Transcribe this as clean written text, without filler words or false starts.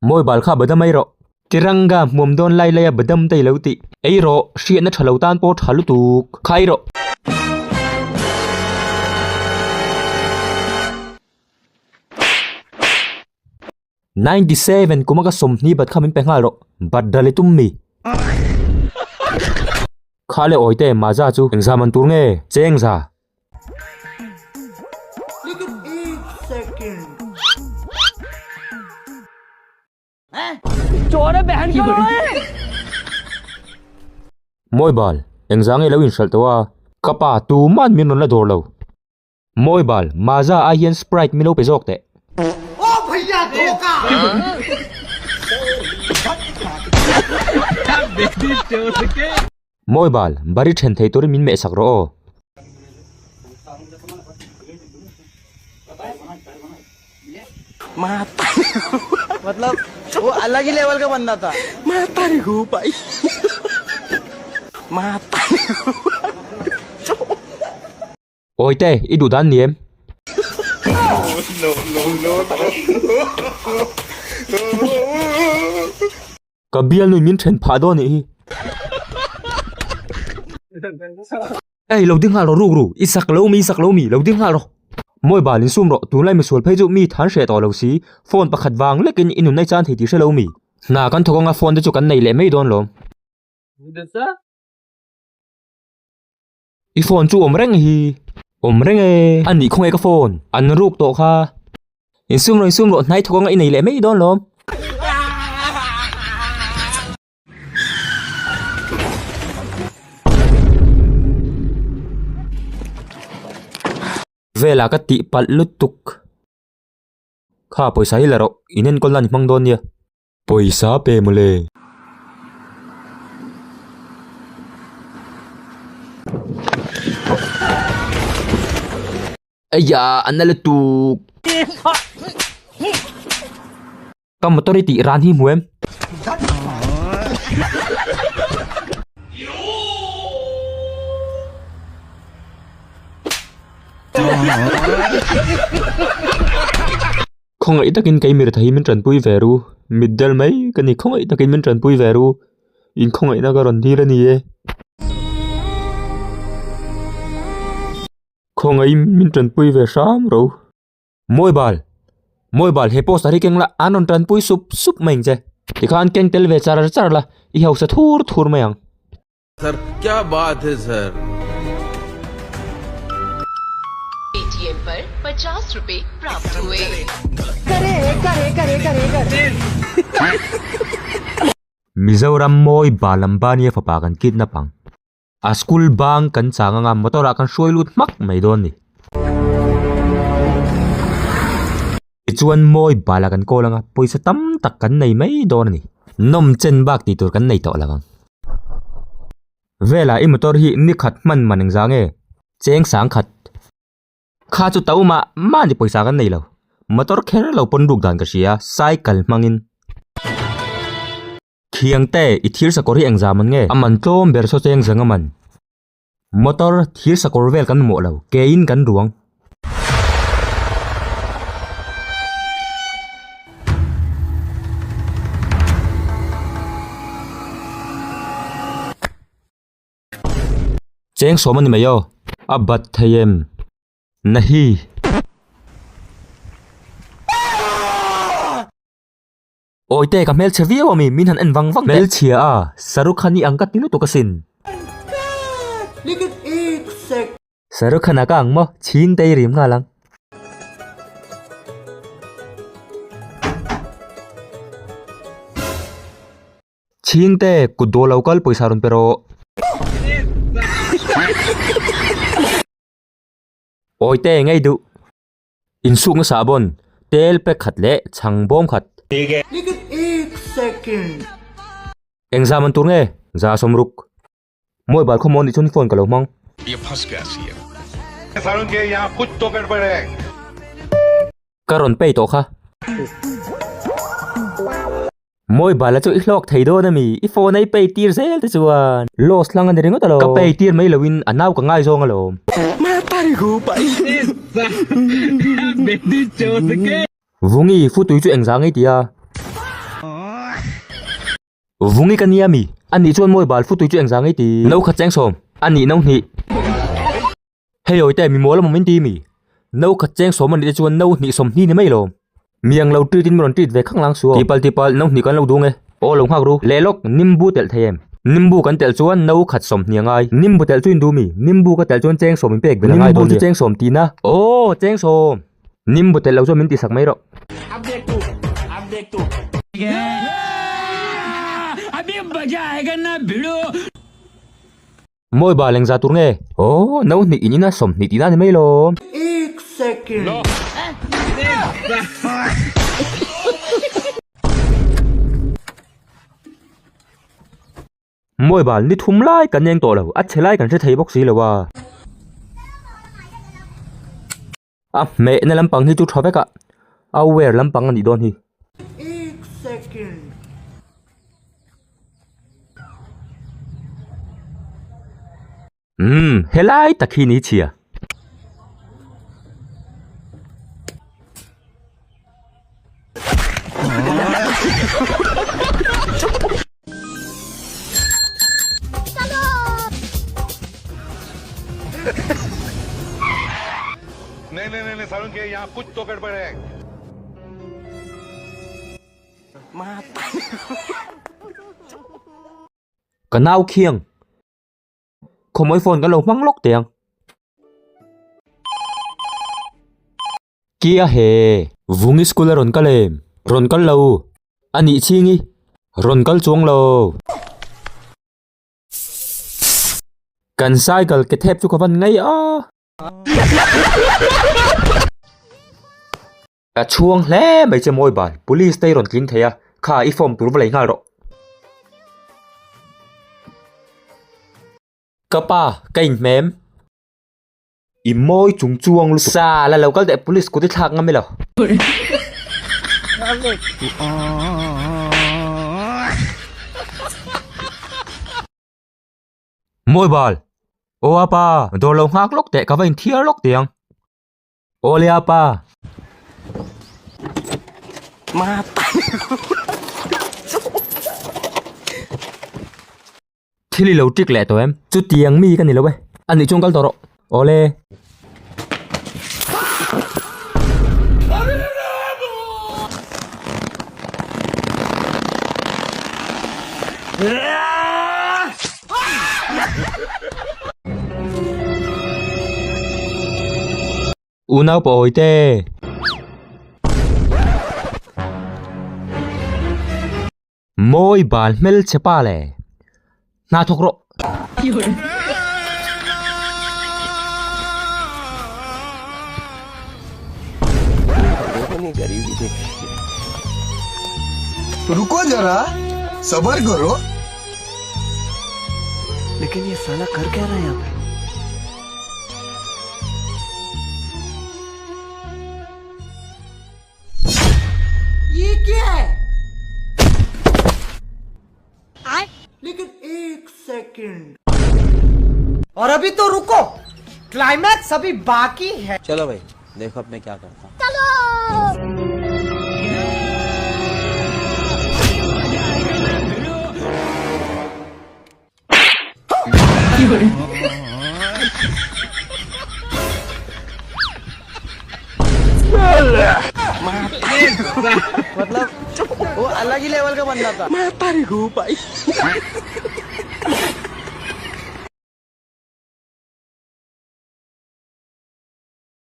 Mawi bal kha badam ei rawh. Tiranga hmuam dawn lai laia badam te i lo tih. Ei rawh, hriatna tha lo tan pawh tha lutuk. Kha ei rawh. 97 kuma ka 20 bat kha min pe nghal rawh. Bat ral i tum mi. Kha le awi te maza chu engza man tur nge? Chengza. Mawibal, engzah nge lo inhralh tawh a? Ka pa, tuman min rawn la dawr lo. Mawibal, Maza ai hian Sprite min lo pe zawk teh. Mawibal, bari then thei turin min mehsak rawh aw. Awite, i duh dan ni em? Ka bialnu min then phah dawn nih hi. Ei lo ding nghal rawh ruk ru, i sak lo mi i sak lo mi, lo ding nghal rawh. Mawi bal in sum rawh, tunlai misual phei chu mi than hreh tawh lo si, phone pakhat vang lekin i nunna i chan thei tih hre lo mi. Hna kan thawk anga phone te chu kan nei leh mai dawn lawm. I phone chu awm reng hi. Awm reng e. A nih khawnge ka phone. An ruk tawh kha. Insum rawh insum rawh hnai thawk anga i nei leh mai dawn lawm. Velah ka tih palh lutuk. Kha pawisa hi la rawh. In enkawl nan i hmang dawn nia. Pawisa pe mawle. Eia a na lutuk. Ka motor i tih ran hi hmu em? Khawngaih takin kei mir thei min tanpui ve ru, mitdel mai ka ni khawngaih takin min tanpui ve ru, in khawngaihna ka rawn dil a ni e. Khawngaih min tanpui ve hram ro. Mawibal, Mawibal he poster hi keng la an rawn tanpui sup sup mai ang che. Tikhan keng tel ve char char la, i hausa thur thur mai ang. Sir kya baat hai sir. Paytm par 50 rupaye prapt hue. Mizoram mawi bal Ambani a fapa kan kidnap ang. A school bang kan chang anga motor ah kan hruai lut hmak mai dawn ni. Tichuan mawi bal ah kan kawl anga pawisa tam tak kan nei mai dawn a ni. Nawm chen bak tih tur kan nei tawh lo ang. Velah i motor hi ni khat hman man engzah nge? Cheng sang khat. Kha chu to mah mah ni pawisa kan nei lo. Motor kher lo pawn ruk dan ka hria cycle hmangin. Thiang te, i thir sakawr hi engzah man nge? A man tlawm ber saw cheng zang a man. Motor, thir sakawr vel kan mamawh lo, keiin kan ruang. Cheng sawm a ni mai aw. A bat thei em? Nahi. Awite ka hmelchhe viau a mi, min han en vang vang teh. Hmelchhia a, Sarukh Khan i ang ka ti lutuk asin. Sarukh Khan a ka ang maw, chhing te i rim nghal ang. Chhing te, kut dawh lo kal pawisa rawn pe rawh. Awite ngei duh. Insukna sahbawn, tel pe khat leh chhang bawm khat. Engzah man tur nge? Za sawmruk. Mobile khaw maw nih chuan phone ka lo hmang. Ka rawn pay tawh kha. Mobile a chu i hlawk thei dawn ami? I phone a i pay tir zel te chuan loss hlang a ni ringawt alawm. Ka pay tir mai loin a nau ka ngai zawng alawm. Vungi, futui chu engzah ngei tia? Vungi ka nia mi? A nih chuan mawi bal futui chu engzah ngei ti? No khat cheng sawm. A nih no hnih. Hei awite mi mawl amawm in ti mi? No khat cheng sawm a nih te chuan no hnih sawmhnih ni mai lawm. Miang lo treat in min rawn treat ve khang lang suh aw. Tipal tipal no hnih kan lo dung e. Aw lo nghak ru. Leh lawk, nimbu telh thei em? Nimbu kan telh chuan no khat sawmhnih a ngai. Nimbu telh chu in duh mi? Nimbu ka telh chuan cheng sawm in pek belh a ngai dawn nia. Nimbu chu cheng sawm tihna. Aw cheng sawm. Nimbu telh lo chuan min tihsak mai rawh. Mawi bal engzah tur nge? Aw, no hnih in ina 20 tihna a ni mai lawm. Mawi bal ni thum lai kan eng tawh lo, a chhe lai kan hre thei bawk si lo a. A hmehna lampang hi chu tha vek a, a wear lampang a nih dawn hi. Umm helai tak hi ni chhia. Ka nau khiang. Khawmawi phone kan lo hmang lawk teh ang. Kia he! Vungi school a rawn kal em? Rawn kal lo. A nih chhing i? Rawn kal chuang lo. Kan cycle ke thep chu ka van ngai a. Ka chhuang hle mai che mawi bal, police te i rawn tling thei a, kha i form tur va lei nghal rawh. Ka pa, ka inhmem. I mawi chung chuang lutuk. Sa la lo kal teh police kut i thlak ngam ilo. Mawi bal. Aw a pa, dawr lo nghak lawk teh ka va inthiar lawk teh ang. Aw le a pa. Thil i lo ṭik leh tawh em? Chutiang mi ka ni lo e. A nih chuan kal tawh rawh. Awle. Unau pawi te. Mawi bal hmelchhe pa le hna thawk rawh. Ruko jara sabar karo लेकिन ये साला कर क्या रहा है यहाँ पे ये क्या है लेकिन एक सेकंड और अभी तो रुको क्लाइमैक्स अभी बाकी है चलो भाई देखो अब मैं क्या करता हूँ मतलब वो अलग ही लेवल का बंदा था